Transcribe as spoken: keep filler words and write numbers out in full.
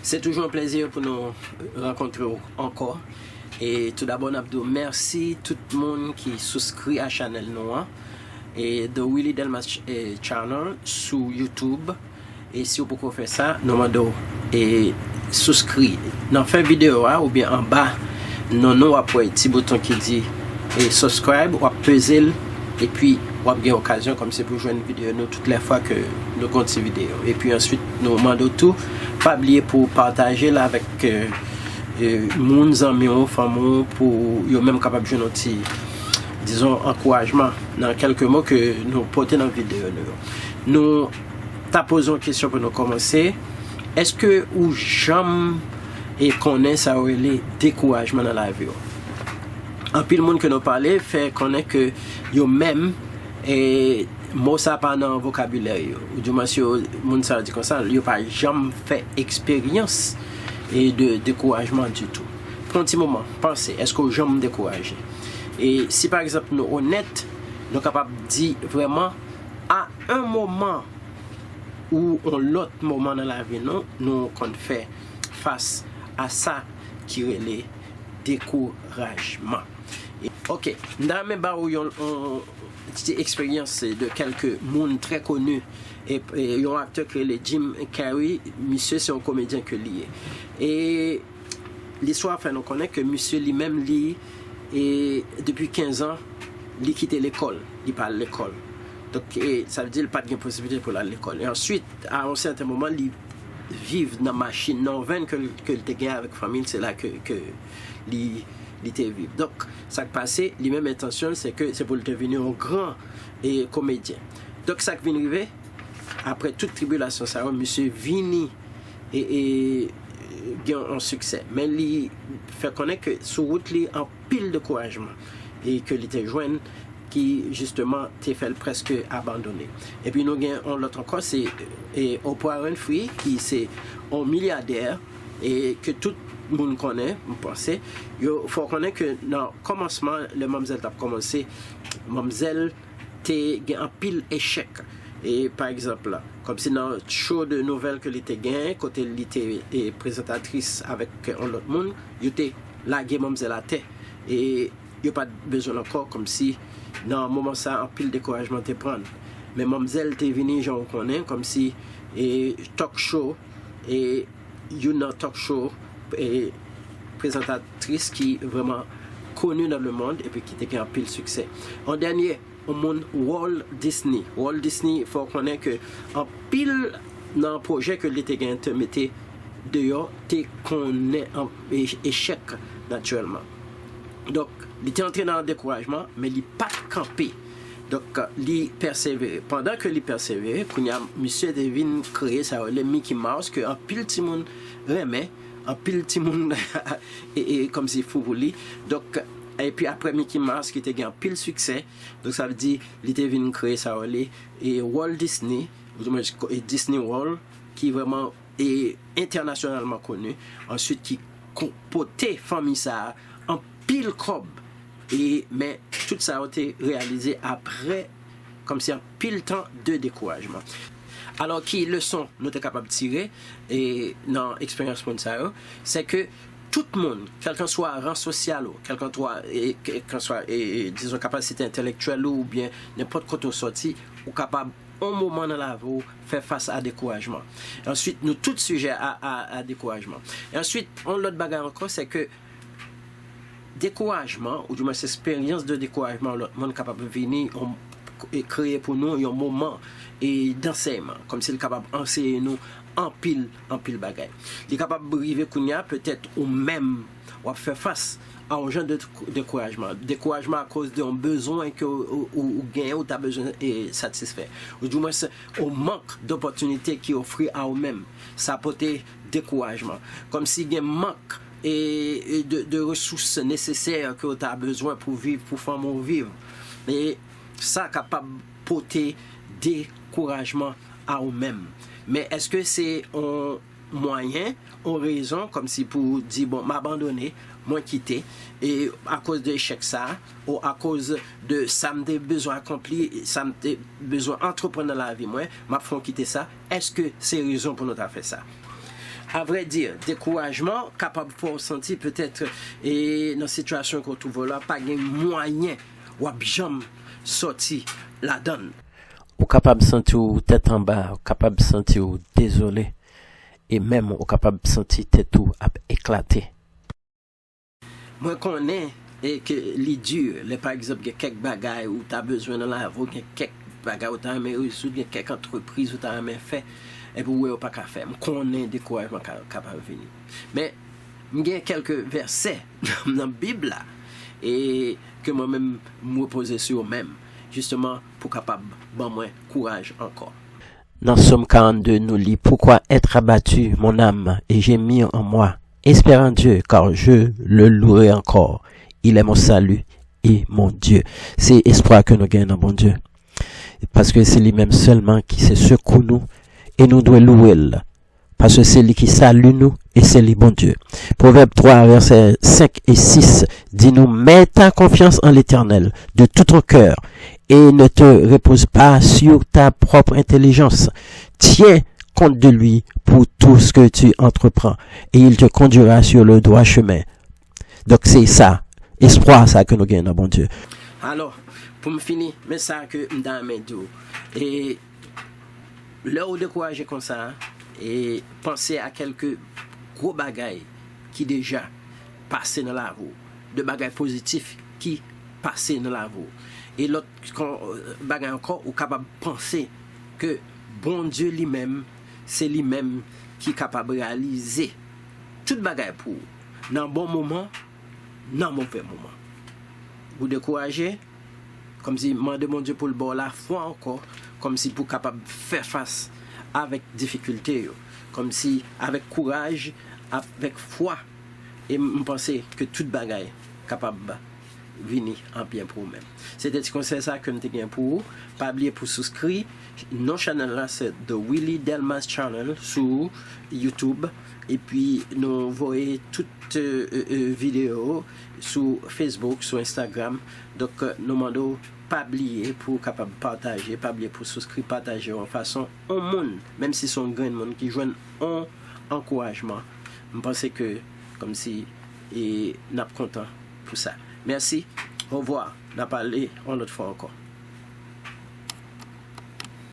Se toujou yon plezi pou nou rankontre w ankò. E toudabò, n ap di w mèsi tout moun ki souskri a chanèl nou an. E The Willy Delmas eh, Channel sou YouTube. E si w poko fè sa, nou mande w e souskri. Nan fen videyo a oubyen anba non nou, w ap wè ti bouton ki di e subscribe, w ap peze l, epi w ap gen okazyon kòmsi pou jwenn videyo nou tout lè fwa ke nou gen yon ti videyo. Epi answit, nou mande w tou, pa bliye pou w pataje l avèk eh, eh, moun, zanmi w, fanmi w, pou yo menm kapab jwenn yon ti, dizon, ankourajman nan kèlke mo ke nou pote nan videyo nou yo. Nou ta poze yon kesyon pou nou kòmanse. Èske ou janm e konnen sa yo rele dekourajman nan lavi w? Anpil moun ke nou pale fè konnen ke yo menm, e, mo sa pa nan vokabilè yo. Ou di mwens yo, moun sa yo di konsa, yo pa janm fè eksperyans e de dekourajman ditou. Pran yon ti moman, panse, èske w janm dekouraje? E si pa egzanp nou onèt, nou kapab di vrèman, a yon moman ou yon lòt moman nan lavi nou, nou konn fè fas a sa ki rele dekourajman. E, ok, m ta renmen ba ou yon, yon ti eksperyans de kèlke moun trè koni. E, e yon aktè ki rele Jim Carrey, misye se yon komedyen ke li ye. E listwa fè nou konnen ke misye li menm, li, e depi kenz an, li kite lekòl, li pa al lekòl. Donk, e, sa vle di li pa t gen posiblite pou l al lekòl. E answit, a yon sèten moman, li viv nan machin, nan yon venn ke, ke l te gen avèk fanmi l, se la ke, ke li, li te viv. Donk, sa k pase, li menm entansyon l, se ke se pou l te vini yon gran, e, komedyen. Donk, sa k vin rive, apre tout tribilasyon sa yo, misye vini e, e gen yon siksè. Men li fè konnen ke sou wout li, anpil dekourajman e ke li te jwenn ki jisteman te fè l prèske abandone. Epi nou gen yon lòt ankò, se, e, Oprah Winfrey, ki se yon milyadè e ke tout moun konnen, m panse. Yo fè w konnen ke nan kòmansman, lè manmzèl t ap kòmanse, manmzèl te gen anpil echèk. E pa egzanp, kòmsi nan show de nouvèl ke li te gen, kote li te, e, prezantatris avèk yon lòt moun, yo te lage manmzèl atè. E yo pa t bezwen l ankò, kòmsi nan moman sa, anpil dekourajman te pran l. Men manmzèl te vini, jan w konnen, kòmsi, e, talk show, e, youn nan talk show, e, prezantatris ki vrèman koni dans le monde epi ki te gen anpil siksè. Yon dènye, yon moun, Walt Disney. Walt Disney, fò w konnen ke anpil nan pwojè ke li te gen te mete deyò te konnen an, e, echèk natirèlman. Donk, li te antre nan dekourajman, men li pa t kanpe. Donk, li pèsevere. Pandan ke li pèsevere, kounye a, misye te vin kreye sa yo rele Mickey Mouse, ke anpil timoun renmen, anpil timoun e, e, kòmsi fou pou li. Donk, epi apre Mickey Mouse ki te gen anpil siksè, donk sa vle di, li te vin kreye sa yo rele, e, Walt Disney, ou di mwen, e, Disney World, ki vrèman, e, entènasyonalman koni, answit ki ko-, pote fanmi sa a anpil kòb, e, men tout sa yo te reyalize apre, kòmsi anpil tan de dekourajman. Alò, ki leson nou te kapab tire, e, nan eksperyans moun sa yo? Se ke tout moun, kèlkanswa ran sosyal ou, kèlkanswa, e, kèlkanswa, e, e, dizon, kapasite entèlektyèl ou, oubyen nenpòt kote w sòti, ou kapab, yon moman nan lavi w, fè fas a dekourajman. Answit, nou tout sijè a, a, a dekourajman. E answit, yon lòt bagay ankò, se ke dekourajman, ou di mwen eksperyans de dekourajman yon lòt moun kapab vini, yon, e kreye pou nou yon moman, e, dansèyman, kòmsi l kapab anseye nou anpil, anpil bagay. Li kapab rive kounye a, petèt ou menm, w ap fè fas a yon jan de dekourajman. Dekourajman akoz de yon bezwen ke ou, ou, ou genyen, ou ta bezwen, e, satisfè. Ou di mwen se yon mank dopòtinite ki ofri a ou menm. Sa pote dekourajman. Kòmsi gen mank, e, e de, de resous nesesè ke w ta bezwen pou viv, pou fanmi w viv. E sa kapab pote dekourajman a ou menm. Men èske se yon mwayen, yon rezon, kòmsi pou di, bon, m abandone, mwen kite, e akoz de echèk sa a, ou akoz de sa m te bezwen akonpli, sa m te bezwen antreprann nan lavi mwen, m ap fè w kite sa? Èske se rezon pou nou ta fè sa? A vrè di, dekourajman kapab fè w santi petèt e nan sitiyasyon ke w twouve w la, pa gen mwayen w ap janm sòti ladan l. Ou kapab santi w tèt anba, ou kapab santi w dezole, e menm ou kapab santi tèt ou ap eklate. Mwen konnen e ke li di, lè pa egzanp gen kèk bagay ou ta bezwen nan lavi w, gen kèk bagay ou ta renmen rezoud, gen kèk antrepriz ou ta renmen fè, epi ou wè ou pa ka fè. M konnen dekourajman ka, kapab vini. Men, m gen kèlke vèsè nan Bib la, e ke mwen menm m repoze sou yo menm, jisteman pou kapab ban mwen kouraj ankò. Nan Sòm karannde, nou li, Pourquoi être abattu, mon âme, et gémir en moi? Espère en Dieu, car je le louerai encore. Il est mon salut et mon Dieu. Se espwa ke nou gen nan Bondye. Paske se li menm sèlman ki se sekou nou, e nou dwe louwe l. Paske se li ki sali nou, e se li Bondye. Pwovèb twa, vèsè senk e sis di nou, Mets ta confiance en l'Éternel de tout ton cœur, et ne te repose pas sur ta propre intelligence. Tiens compte de lui pour tout ce que tu entreprends, et il te conduira sur le droit chemin. Donk, se sa, espwa sa ke nou gen nan Bondye. Alò, pou m fini, men sa ke m ta renmen di w. E lè w dekouraje konsa, e panse a kèlke gwo bagay ki deja pase nan lavi w, de bagay pozitif ki pase nan lavi w. E lòt kon, bagay ankò, ou kapab panse ke Bondye li menm, se li menm ki kapab reyalize tout bagay pou ou, nan bon moman, nan movè moman. Ou dekouraje, kòmsi mande Bondye pou l ba w lafwa ankò, kòmsi pou w kapab fè fas avèk difikilte yo, kòmsi avèk kouraj, avèk fwa, e m panse ke tout bagay kapab vini an byen pou ou menm. Se te ti konsèy sa ke m te gen pou ou. Pa bliye pou souskri. Non chanèl la se The Willy Delmas Channel sou YouTube. Epi nou voye tout e, e, e, videyo sou Facebook, sou Instagram. Donk, e, nou mande w pa bliye pou w kapab pataje, pa bliye pou souskri, pataje yon fason, yon moun, menm si se yon grenn moun ki jwenn yon ankourajman, m panse ke kòmsi e n ap kontan pou sa. Mèsi, ovwa, n a pale yon lòt fwa ankò.